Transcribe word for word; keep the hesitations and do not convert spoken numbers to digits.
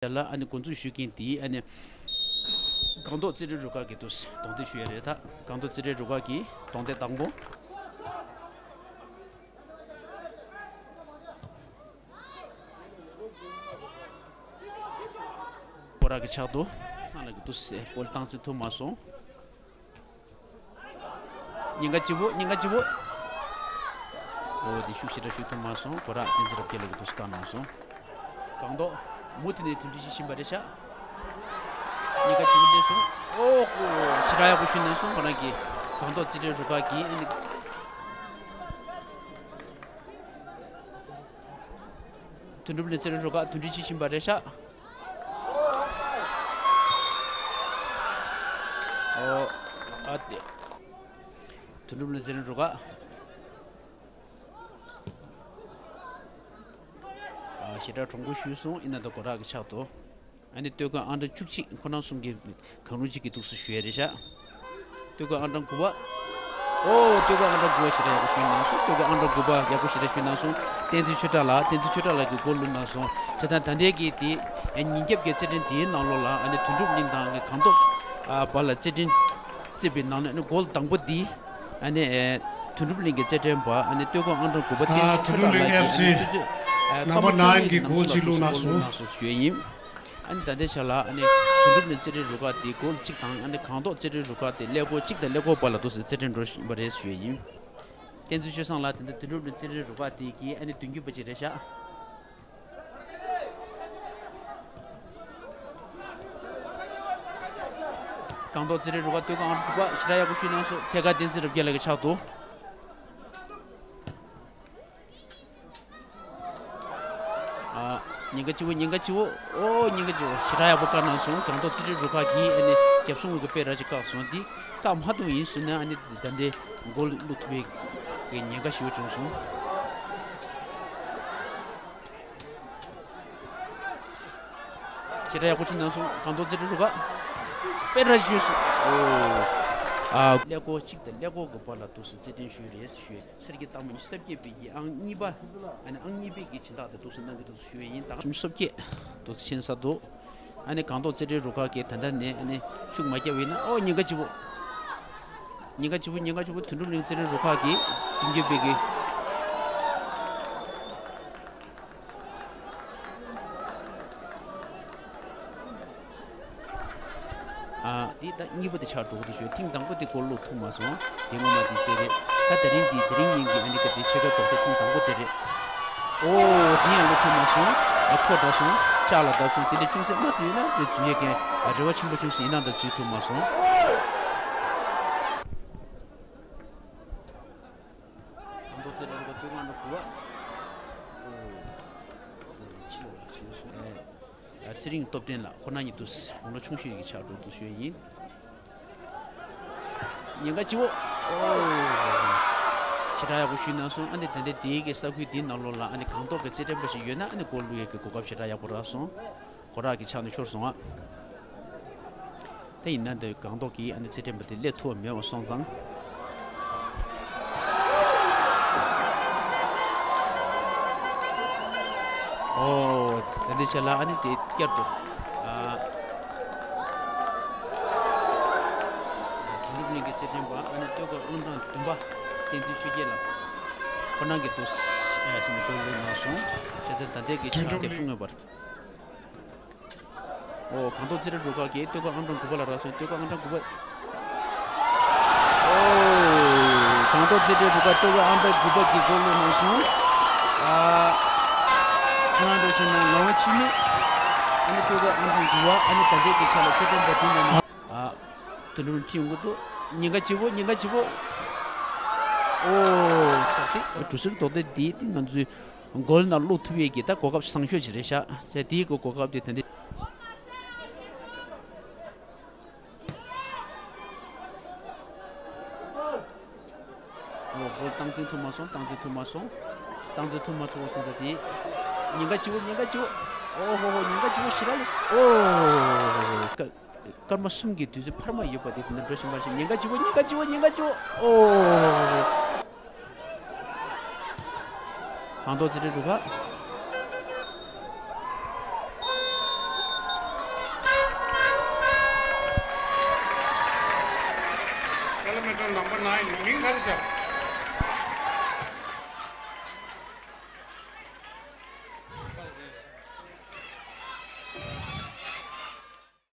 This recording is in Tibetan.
ལ་ཨ་ནི་འགོ་འཛུགས་ཞུ་མཁན་དེ་ཨ་ནི་སྒང་ཏོག་རྩེད་འགྲན་རུ་ཁག་གི་དུ་གདོང་དེ་ཞུ་ཡ་རེད། ད་སྒང་ཏོག་རྩེད་འགྲན་རུ་ཁག་གི་གདོང་དེ་དང་པོ། སྐོར་ར་གི་ཕྱག་ཏུ་ཚང་ལ་གི་དུ་སེ་སྐོར་བཏང་ཚེ་ཐུབ་མ་སོང་། ཉེན་ཁ་ཆེ་བོ། ཉེན་ཁ་ཆེ་བོ། འོ་དེ་ཤུགས་ཞེ་དྲག་ཞུགས་ཐུབ་མ་སོང་། སྐོར་ར་བསྟན་འཛིན་རབ་རྒྱས་ལ་གི་དུ་སེ་བཀག་གནང་སོང་། སྒང་ཏོག་མུ་མཐུད་ནས་མཐུན་སྒྲིལ་བྱེད་བཞིན་པ་རེད་ཤག་ཉེན་ཁ་ཆེ་བོ་སླེབས་སོང་། ཨོ་ཧོ། ཞེ་དྲག་ཡག་པོ་ཞུས་གནང་སོང་། ཁོ་རང་གི་སྒང་ཏོག་རྩེད་འགྲན་རུ་ཁག་གི་ཨ་ནི། དོན་གྲུབ་གླིང་རྩེད་འགྲན་རུ་ཁག་མཐུན་སྒྲིལ་བྱེད་བཞིན་པ་རེད་ཤག་ཨོ། ཨ་དེ། དོན་གྲུབ་གླིང་རྩེད་འགྲན་རུ་ཁག་ཨ་ཞེ་དྲག་གྲུང་པོ་ཞུས་སོང་། ཡིན་ན་ད་སྐོར་ར་གི་ཕྱག་ཏུ། ཨ་ནི་སྟོད་གོས་ཨང་གྲངས་བཅུ་གཅིག་ཁོ་རང་གསུམ་གྱི་གང་རུང་གཅིག་གི་ཐུགས་སུ་ཞུ་ཡ་རེད་ཤག་སྟོད་གོས་ཨང་གྲངས་དགུ་པ། ཨོ། སྟོད་གོས་ཨང་གྲངས་དགུ་པ་ཞེ་དྲག་ཡག་པོ་ཞུས་གནང་སོང་། སྟོད་གོས་ཨང་གྲངས་དགུ་པ་ཡག་པོ་ཞེ་དྲག་ཞུས་གནང་སོང་། བསྟན་འཛིན་ཆོས་གྲགས་ལགས། བསྟན་འཛིན་ཆོས་གྲགས་ལགས་ཀྱིས་གོ་བླུགས་གནང་སོང་། བྱས་ཙང་ད་ལྟའི་གི་དེ་ཉིན་རྒྱབ་ཀྱི་རྩེད་འགྲན་དེའི་ནང་ལོགས་ལ་ཨ་ནི་དོན་གྲུབ་གླིང་དང་གི་སྒང་ཏོག་བར་ལ་རྩེད་འགྲན་རྩེད་པའི་ནང་ནས་ཨ་ནི་གོལ་དང་པོ་འདི་ཨ་ནི་དོན་གྲུབ་གླིང་གི་རྩེད་འགྲན་པ་ཨ་ནི་སྟོད་གོས་ཨང་གྲངས་དགུ་པ་བསྟན་འཛིན་ཆོས་གྲགས་ལགས་ཀྱིས་ཨ་ནི་ཆུ་ཚོད་ཨ་སྐར་མ་བཅོ་ལྔ་གི་ནང་ཚུད་ལ་དུ་སེ་གོ་བླུགས་གནང་སོང་ཞུ་ཡ་ཡིན། ཨ་ནི་ད་ལྟའི་ཆ་ལ་ཨ་ནི་དོན་གྲུབ་གླིང་རྩེད་འགྲན་རུ་ཁག་དེ་གོལ་གཅིག་དང་ཨ་ནི་སྒང་ཏོག་རྩེད་འགྲན་རུ་ཁག་དེ་ཀླད་ཀོར་གཅིག་དང་ཀླད་ཀོར་བར་ལ་དུ་སེ་རྩེད་འགྲན་འགྲོ་བཞིན་པ་རེད་ཞུ་ཡ་ཡིན། བསྟན་འཛིན་ཆོས་བཟང་ལགས། དེ་འདྲ་དོན་གྲུབ་གླིང་རྩེད་འགྲན་རུ་ཁག་དེ་གི་ཨ་ནི་མདུན་སྐྱོད་པ་ཅིག་རེད་ཤག་སྒང་ཏོག་རྩེད་འགྲན་རུ་ཁག་སྟོད་གོས་ཨང་གྲངས་དྲུག་པ་ཞེ་དྲག་ཡག་པོ་ཞུས་གནང་སོང་། ཐད་ཀར་བསྟན་འཛིན་རབ་རྒྱས་ལགས་ཀྱི་ཕྱག་ཏུ། ཨ། ཉེན་ཁ་ཆེ་བོ། ཉེན་ཁ་ཆེ་བོ། ཨོ། ཉེན་ཁ་ཆེ་བོ། ཞེ་དྲག་ཡག་པོ་བཀག་གནང་སོང་། སྒང་ཏོག་རྩེད་འགྲན་རུ་ཁག་གིས་ཨ་ནི་རྒྱབ་སྲུང་གི་དཔེ་ར་ཅིག་བཀག་སོང་། འདི་བཀག་མ་ཐུབ་ཡིན་ཟེར་ན་ཨ་ནི་ད་ལྟའི་གོལ་བླུག་ཐུབ་པའི་ཉེན་ཁ་ཞེ་པོ་བྱུང་སོང་། ཞེ་དྲག་ཡག་པོ་ཅིག་གནང་སོང་། སྒང་ཏོག་རྩེད་འགྲན་རུ་ཁག་དཔེ་ར་ཞུས་སོང་། ཨོ། ཨ། ཀླད་ཀོར་གཅིག་དང་ཀླད་ཀོར་གྱི་བར་ལ་འདུག་སེ་རྩེད་འགྲན་ཞུས་རེད་ཞུས། གསེར་གྱི་རྟགས་མ་ཉི་ཤུ་རྩ་བརྒྱད་པའི་ཡི་ཨང་གཉིས་པ། ཨ་ནི་ཨང་གཉིས་པའི་གི་སྦྱིན་བདག་དེ་འདུག་སེ་གནང་གི་འདུག་སེ་ཞུ་ཡ་ཡིན། ད་ཉི་ཤུ་རྩ་བརྒྱད་འདུག་སེ་ཕྱིན་ས་འདུག་ཨ་ནི་སྒང་ཏོག་རྩེད་འགྲན་རུ་ཁག་གིས་ད་ལྟ་ནས་ཨ་ནི་ཤུགས་མ་བརྒྱབ་པ་ཡིན་ན། ཨོ། ཉེན་ཁ་ཆེ་བོ། ཉེན་ཁ་ཆེ་བོ། ཉེན་ཁ་ཆེ་བོ། དོན་གྲུབ་གླིང་རྩེད་འགྲན་རུ་ཁག་གིས་མདུན་སྐྱོད་པའི་གི། ཨ། འདི་ད་གཉིས་པ་དེ་ཆགས་འགྲོ་གི་འདུག་ཞུ། ཐེངས་དང་པོ་དེ་གོལ་བླུག་ཐུབ་མ་སོང་། དེ་སྔོན་མ་དེ་དེ་རེད། ད་དེ་རིང་འདི་དེ་རིང་ཉིན་གྱི་ཨ་ནི་ག་དེ་ཕྱེད་ཀ་རྡོག་རྩ་ཐེངས་དང་པོ་དེ་རེད། ཨོ། དེ་ཡང་བླུག་ཐུབ་མ་སོང་། ཨ། ཐོ་འདྲ་སོང་། ལྕགས་ལ་བརྡབས་སོང་། དེ་འདྲ་ཅུང་ཟད་མ་འཛུལ་ན་དེ་འཛུལ་ཡས་ཀྱི་རེ་བ་ཆེན་པོ་བྱུང་སོང་། ཡིན་ནའང་ད་འཛུལ་ཐུབ་མ་སོང་། ཨ་མདོ་རྩེ་ལེན་པ་སྟོད་གོས་ཨང་གྲངས་དགུ་པ། ཨོ། ཕྱི་ལོགས་ལ་ཕྱིན་སོང་། ཨེ། ཚེ་རིང་སྟོབས་ལྡན་ལགས་ཁོ་ན་ཉིད་དུ་དགུང་ལོ་ཆུང་ཤོས་ཀྱི་ཆགས་འགྲོ་འདུག་ཞུ་ཡ་ཡིན། ཉེན་ཁ་ཆེ་བོ། ཨོ། ཞེ་དྲག་ཡག་པོ་ཞུས་གནང་སོང་། ཨ་ནི་ད་ལྟའི་དེའི་གི་ས་ཁུལ་འདིའི་ནང་ལོགས་ལ་ཨ་ནི་སྒང་ཏོག་གི་རྩེད་འགྲན་པ་ཞིག་ཡོད་ན་ཨ་ནི་གོལ་བླུག་ཡས་ཀྱི་གོ་སྐབས་ཞེ་དྲག་ཡག་པོ་རག་སོང་། སྐོར་ར་གི་ཕྱག་ནས་ཤོར་སོང་ཨ། དེ་ཡིན་ན་འདི་སྒང་ཏོག་གིས་ཨ་ནི་རྩེད་འགྲན་པ་དེ་སླེབས་ཐུབ་པ་མེད་པ་སོང་ཙང་། ཨོ། ད་འདི་ཆ་ལ་ཨ་ནི་དེ་བསྐྱར་དུ། ཨ། དོན་གྲུབ་གླིང་གི་རྩེད་འགྲན་པ་ཨ་ནི་སྟོད་གོས་ཨང་གྲངས་བདུན་པ་བསྟན་འཛིན་ཆོས་རྒྱལ་ལགས། ཁོ་རང་གིས་འདུག་སེ་ཨ་ཟིན་གོལ་བླུགས་གནང་སོང་། བྱས་ཙང་ད་ལྟའི་གི་ཆ་ལ་རྒྱབ་སྲུང་ཡོད་པར། ཨོ། སྒང་ཏོག་རྩེད་འགྲན་རུ་ཁག་གིས་སྟོད་གོས་ཨང་གྲངས་དགུ་པ་ལ་རག་སོང་། སྟོད་གོས་ཨང་གྲངས་དགུ་པ། ཨོ། སྒང་ཏོག་རྩེད་འགྲན་རུ་ཁག་སྟོད་གོས་ཨང་གྲངས་དགུ་པ་གིས་གོལ་བླུགས་གནང་སོང་། ཨ། ཁོ་རང་འགྲོ་བྱུང་ན་ངག་དབང་འཆི་མེད། ཨ་ནི་སྟོད་གོས་ཨང་གྲངས་དགུ་པ། ཨ་ནི་ད་ལྟའི་གི་ཆ་ལ་རྩེད་འགྲན་པ་དེ་ནས་ནི། ཨ། དོན་གྲུབ་ཁྲིད་ཡོང་གི་འདུག་ཉེན་ཁ་ཆེ་བོ། ཉེན་ཁ་ཆེ་བོ། ཨོ། ད་དེ་གྲུ་ཟུར་རྡོག་རྡེག་འདི་དེ་ང་ཚོའི་གོལ་ནང་བླུག་ཐུབ་ཡས་ཀྱི་ད་གོ་སྐབས་བཟང་ཤོས་ཅིག་རེད་ཤག་བྱས་དེའི་གོ་གོ་སྐབས་དེ་ད་འདི། ཨོ། གོལ་སྟངས་འཛིན་ཐུབ་མ་སོང་། སྟངས་འཛིན་ཐུབ་མ་སོང་། སྟངས་འཛིན་ཐུབ་མ་ཐུབ་པ་སོང་ཙང་དེ། ཉེན་ཁ་ཆེ་བོ། ཉེན་ཁ་ཆེ་བོ། ཨོ་ཧོ་ཧོ། ཉེན་ཁ་ཆེ་བོ་ཞེ་དྲག་ཡོད། ཨོ། སྐར་མ་གསུམ་གྱི་དུས་ཚོད་འཕར་མ་ཡོད་པ་དེ་དེ་འདྲ་འགྲོ་བཞིན་པ་ཞིག་ཉེན་ཁ་ཆེ་བོ། ཉེན་ཁ་ཆེ་བོ། ཉེན་ཁ་ཆེ་བོ། ཨོ། སྒང་ཏོག་རྩེད་འགྲན་རུ་ཁག Elemental number nine མིང་ག་རེ་བྱ།